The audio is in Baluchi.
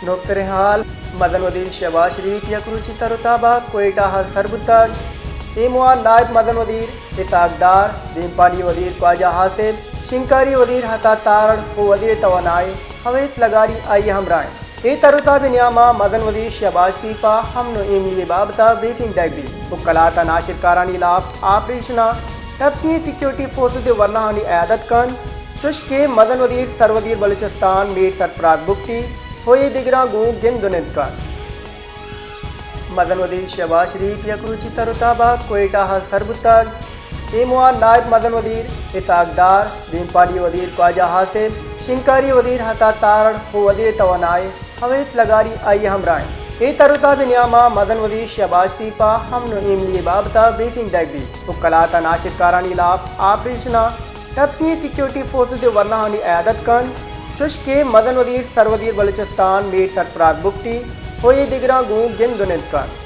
نوکتریں حال، مزن وزیر شہباز شریف یک روچی تر و تاب ءَ کوئٹہ ءَ سر بوتگ۔ اے موہ ءَ نائب مزن وزیر اسحاق ڈار، دیمپانی وزیر خواجہ حاصل، شنگکاری وزیر عطا تارڑ و وزیر توانائی اویس لغاری آئی ءِ ہمراہ انت۔ اے تر و تاب ءِ نیام ءَ مزن وزیر شہباز شریف ءَ امن و ایمنی ءِ بابت ءَ بریفنگ دئیگ بیت و قلات ءَ ناشرکارانی ہلاپ آپریشن ءَ ٹپکی سیکورٹی فورسز ءِ ورناہانی عیادت کنت، چوش کہ مزن وزیر سروزیر بلوچستان میر سرفراز بگٹی و اے دگراں گوں گند و نند کنت۔ مزن وزیر شہباز شریف یک روچی تر و تاب ءَ کوئٹہ ءَ سر بوتگ۔ اے موہ ءَ نائب مزن وزیر اسحاق ڈار، دیمپانی وزیر خواجہ حاصل، شنگکاری وزیر عطا تارڑ و وزیر توانائی اویس لغاری آئی ءِ ہمراہ انت۔ اے تر و تاب ءِ نیام ءَ مزن وزیر شہباز شریف ءَ امن و ایمنی ءِ بابت ءَ بریفنگ دئیگ بیت و قلات ءَ ناشرکارانی ہلاپ آپریشن ءَ ٹپکی سیکورٹی فورسز ءِ ورناہانی عیادت کنت، چوش کہ مزن وزیر سروزیر بلوچستان میر سرفراز بگٹی و اے دگراں گوں گند و نند کنت۔